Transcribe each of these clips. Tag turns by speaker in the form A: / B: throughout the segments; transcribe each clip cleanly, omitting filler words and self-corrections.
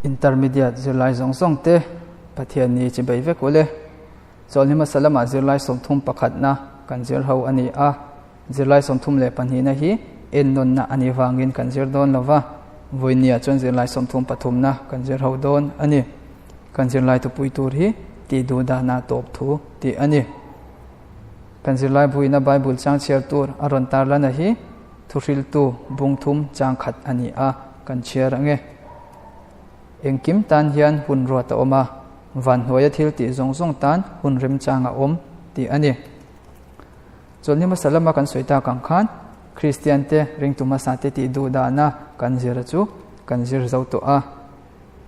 A: Intermediate zirlai zawng zawng te Pathian ni chi bei vek ule. Chawlhni hmasa lamah zirlai 31na kan zir ho a ni a, zirlai 32na hi ennawnna a nih vangin kan zir dawn lo va, vawinia chuan zirlai 33na kan zir ho dawn a ni. Kan zirlai tupui tur hi tih duh dana tawp thu tih a ni. Kan zirlai buina Bible chang chhiar tur a rawn tarlana hi thuhriltu bungthum chang khat a ni a, kan chhiar ange. Engkim tan hian hun ruat a awm a, van hnuaia thil tih zawng zawng tan hun remchang a awm tih a ni. Chawlhni hmasa lama kan sawi tak ang khan Kristian te ringtu hmasa te tih duh dana kan zir a chu kan zir zo tawh a.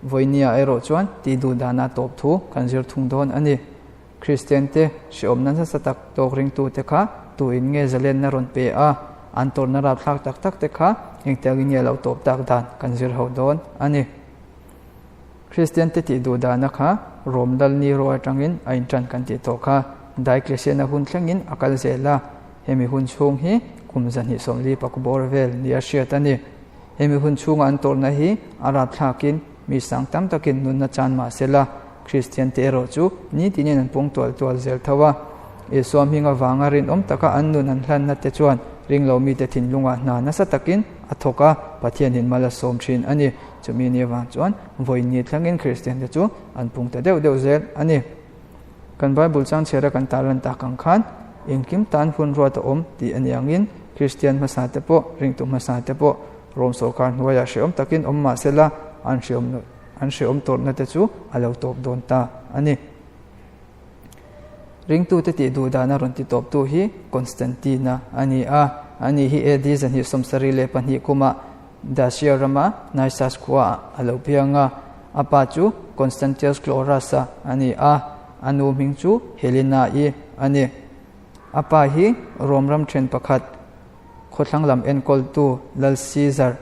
A: Vawinia erawh chuan tih duh dana tawp thu kan zir thung dawn a ni. Kristian te hrehawmna nasa tak tawk ringtu te kha tuin nge zalenna rawn pe a, an tawrhna rapthlak tak tak te kha engtiangin nge lo tawp tak dan kan zir ho dawn a ni. Kristian te tih duh dana kha Rom lal Nero atangin a intan kan tih tawh kha Diocletian-a hun thlengin a kal zel a, hemi hun chhung hi kum 240 pakbawr vel nia hriat a ni. Hemi hun chhunga an tawrhna hi a rapthlakin mi sang tam takin nunna chan mah se la, Kristian te erawh chu nitinin an pung tual tual zel tho a. Isua hming avanga rinawm taka an nun an hlanna te chuan ringlo mite thinlungah hna nasa takin a thawk a, Pathianin mal a sawm thin a ni. Chumi ni avang chuan vawiin thlangin Kristian te chu an pung ta deuh deuh zel a ni. Kan Bible chang chhiara kan tarlan tak ang khan engkim tan hun ruat a awm tih a ni angin Kristian hmasa te pawh, ringtu hmasa te pawh Rom sorkar hnuaiah hrehawm takin awm mah sela an hrehawm an hrehawm tawrhna te chu a lo tawp dawn ta a ni. Ringtute tih duh dana rawn ti tawptu hi Constantine-a a ni a, ani hi AD 272 kumah Dacia rama Naissus khuaah a lo piang a, a pa chu Constantius Chlorus-a a ni a, a nu hming chu Helena-i a ni. A pa hi Rom ram then pakhat khawthlang lam enkawltu Lal Caesar,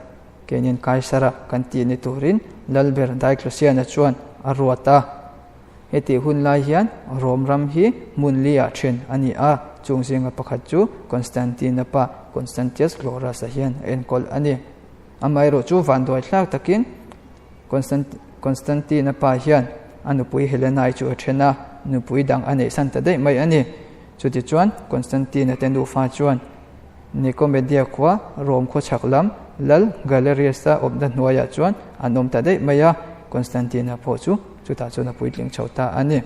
A: keinin Kaisara kan tih ni turin Lalber Diocletian-a chuan a ruat a. Heti hun lai hian Rom ram hi hmun li-ah then a ni a, chung zinga pakhat chu Constantine-a pa Constantius Chlorus-a hian a enkawl a ni. Amaherawh chu vanduai thlak takin Constantine-a pa hian a nupui Helena-i chu a then a, nupui dang a neihsan ta daih mai a ni. Chutichuan Constantine-a te nufa chuan Nicomedia khua Rom khawchhak lam Lal Galerius-a awmna hnuaiah chuan an awm ta daih mai a, Constantine-a pawh chu chutah chuan a puitling chho ta a ni.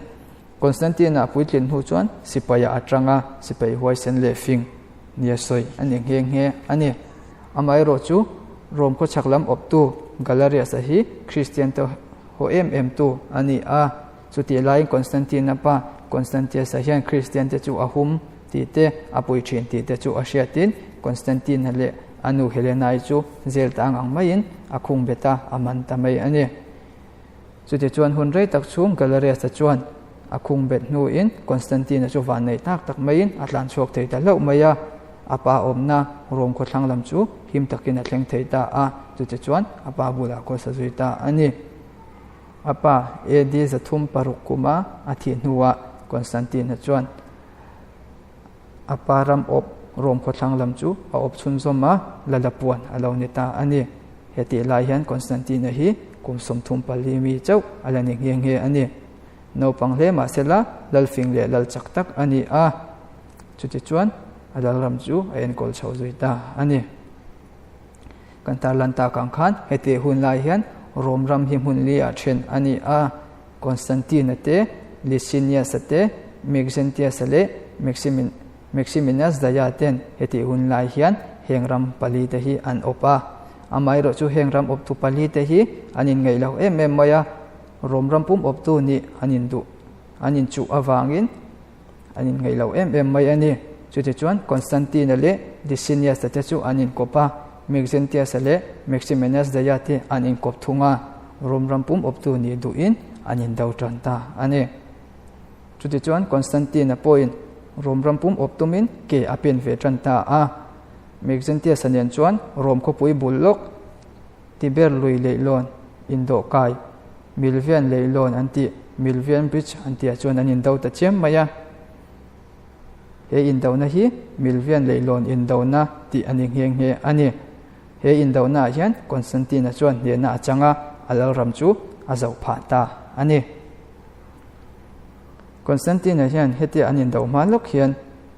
A: Constantine-a a puitlin hnu chuan sipaiah a tang a, sipai huaisen leh fing nia sawi a ni nghe nghe a ni. Amaherawh chu Rom khawchhak lam awptu Galerius-a hi Kristian te haw em em tu a ni a, chutih laiin Constantine-a pa Constantius-a hian Kristian te chu a hum tih te, a pui thin tih te chu a hriatin Constantine-a leh a nu Helena-i chu zel ta ang ang maiin a khung bet a, a man ta mai a ni. Chutichuan hun rei tak chhung Galerius-a chuan a khung bet hnuin Constantine-a chu vanneih tak tak maiin a tlan chhuak thei ta hlauh mai a, a pa awmna Rome khawthlang lam chu him takin a thleng thei ta a, chutichuan a pa bulah khawsa zui ta a ni. A pa AD 306 kuma a thih hnuah Constantine-a chuan a pa ram awp Rome khawthlang lam chu a awp chhunzawm a, Lalapuan a lo ni ta a ni. Hetih lai hian Constantine-a hi kum 34 mi chauh a la ni nghe nghe a ni. Naupang hle mah sela lalfing leh lal chak tak a ni a, chutichuan a lalram chu a enkawl chho zui ta a ni. Kan tarlan tak ang khan hetih hun lai hian Rome ram hi hmun li ah then a ni a, Constantine-a te, Licinius-a te, Maxentius-a leh Maximinus Daia ten hetih hun lai hian heng ram pali te hi an awp a. Amaherawh chu heng ram awptu pali te hi an inngeih lo em em mai a, Rome ram pum awptu nih an induh an inchuh avangin an inngeih lo em em mai a ni. Chutichuan Constantine-a leh Licinius-a te chu an inkawp a, Maxentius-a leh Maximinus Daia te an inkawp thung a, Rome ram pum awptu nih duhin an indo tan ta a ni. Chutichuan Constantine-a pawhin Rome ram pum awp tumin ke a pen ve tan ta a. Maxentius-a nen chuan Rome khawpui bul lawk Tiber lui leihlawn indawhkai Milvian leihlawn an tih Milvian Bridge an tihah chuan an indo ta chiam mai a. He indona hi Milvian leihlawn indona tih a ni nghe nghe a ni. He indonaah hian Constantine-a chuan hnehna a chang a, a lalram chu a zoh phah ta a ni. Constantine-a hian hetia an indo hma lawk hian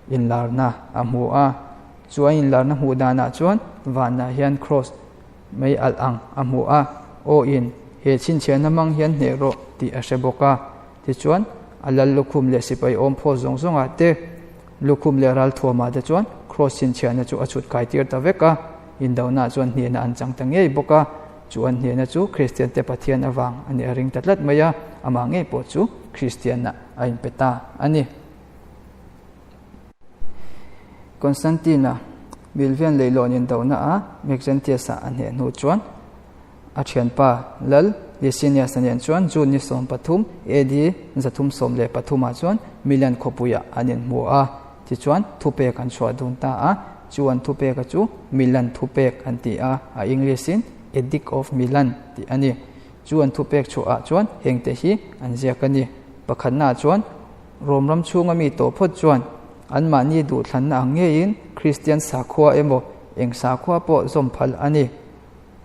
A: inlarna a hmu a, chu a inlarna hmuh danah chuan vanah hian kraws mei alh ang a hmu a, aw in he chhinchhiahna hmang hian hneh rawh tih a hre bawk a. Tichuan, a lal lukhum leh sipai awm phaw zawng zawngah te, lukhum leh ralthuamah te chuan kraws chhinchhiahna chu a chhut kai tir ta vek a, indonah chuan hnehna an chang ta ngei bawk a. Chu an hnehna chu Kristiante Pathian avang a nih a ring ta tlat mai a, amah ngei pawh chu Kristianah a inpe ta a ni. Constantine-a Milvian leihlawn indona a Maxentius-a a hneh hnu chuan a thianpa Lal Licinius-a nen chuan June ni 13 AD 313 ah chuan Milan khawpuiah an inhmu a, tichuan thupek an chhuah dun ta a, chu an thupeka chu Milan thupek an ti a, a English-in Edict of Milan tih a ni. Chu an thupek chhuahah chuan hengte hi an ziak a ni. Pakhatnaah chuan Rom ram chhunga mi tawh phawt chuan anmahni duhthlanna ang ngeiin Kristian sakhua emaw eng sakhua pawh zawm phal a ni.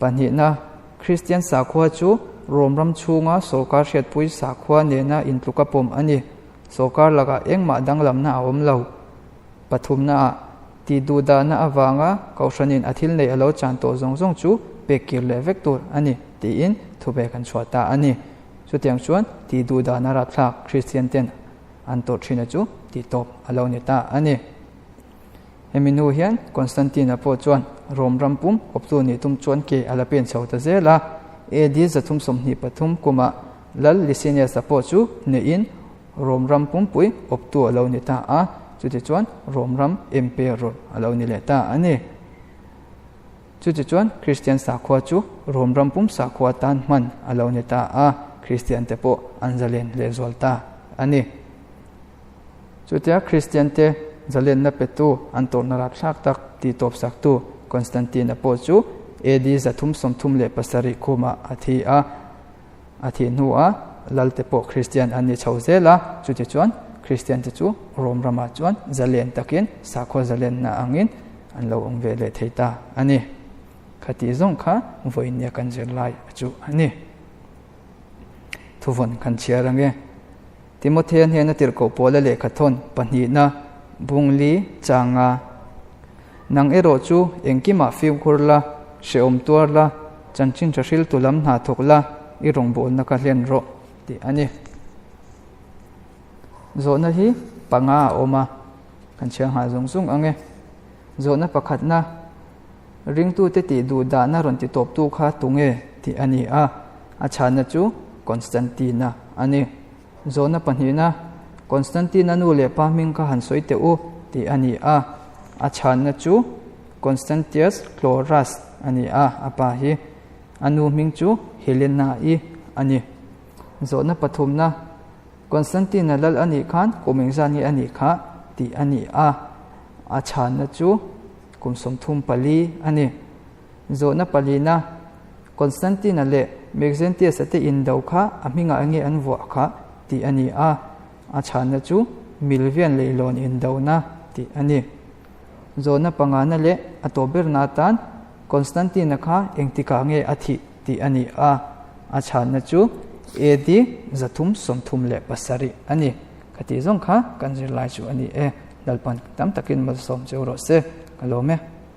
A: Pahnihna, Kristian sakhua chu Rom ram chhunga sawrkar hriatpui sakhua nena intluka pawm a ni. Sawrkar lakah engmah danglamna a awm lo. Pathumnaah, tih duhdahna avanga Kohhranin a thil neih a lo chan tawh zawng zawng chu pek kir leh vek tur a ni tiin thupek an chhuah ta a ni. Chutiang chuan tih duhdahna rapthlak Kristian ten an tawrh thina chu tih tawp a lo ni ta a ni. Hemi hnu hian Constantine-a pawh chuan Rom ram pum awptu nih tum chuan ke a la pen chho ta zel a. AD 323 kumah Lal Licinius-a pawh chu hnehin Rom ram pumpui awptu a lo ni ta a, chutichuan Rom ram emperor a lo ni leh ta a ni. Chutichuan Kristian sakhua chu Rom ram pum sakhua tan hman a lo ni ta a, Kristian te pawh an zalen lehzual ta a ni. Chutia Kristian te zalenna petu an tawrhna rapthlak tak tihtawpsaktu Constantine-a pawh chu AD 337 khumah a thi a. A thih hnuah Lalte pawh Kristian an ni chho zel a, chutichuan Kristian te chu Rom ramah chuan zalen takin sakhua zalenna angin an lo awm ve leh thei ta a ni. Khatih zawng kha vawinia kan zirlai a chu a ni. Thuvawn kan chhiar ang e. Timothea hnena tirhkoh pawla lehkhathawn pahnihna bungli changa nang erawh chu engkimah fimkhur la, hrehawm tuar la, chanchin tha hriltu lam hna thawk la, i rawngbawlna kha hlen rawh tih a ni. Zawhna hi panga a awm a, kan chhiar nghal zung zung ang e. Zawhna pakhatna, ringtute tih duh dahna rawn ti tawptu kha tunge tih a ni a, a chhanna chu Constantine-a a ni. Zawhna pahnihna, Constantine-a nu leh pa hming kha han sawi teh u tih a ni a, a chhanna chu Constantius Chlorus a ni a, a pa hi a nu hming chu Helena-i a ni. Zawhna pathumna, Constantine-a lal a nih khan kum engzat nge a nih kha tih a ni a, a chhanna chu kum 34 a ni. Zawhna palina, Constantine-a leh Maxentius-a te indo kha a hmingah enge an vuah kha tih a ni a, a chhanna chu Milvian leihlawn indona tih a ni. Zawhna pangana leh a tawp berna atan Constantine-a kha engtikah nge a thih tih a ni a, a chhanna chu AD 337 a ni. Ka tih zawng kha kan zirlai chu a ni e. Lalpan tam takin malsawm cheu rawh se. Ka lawm e.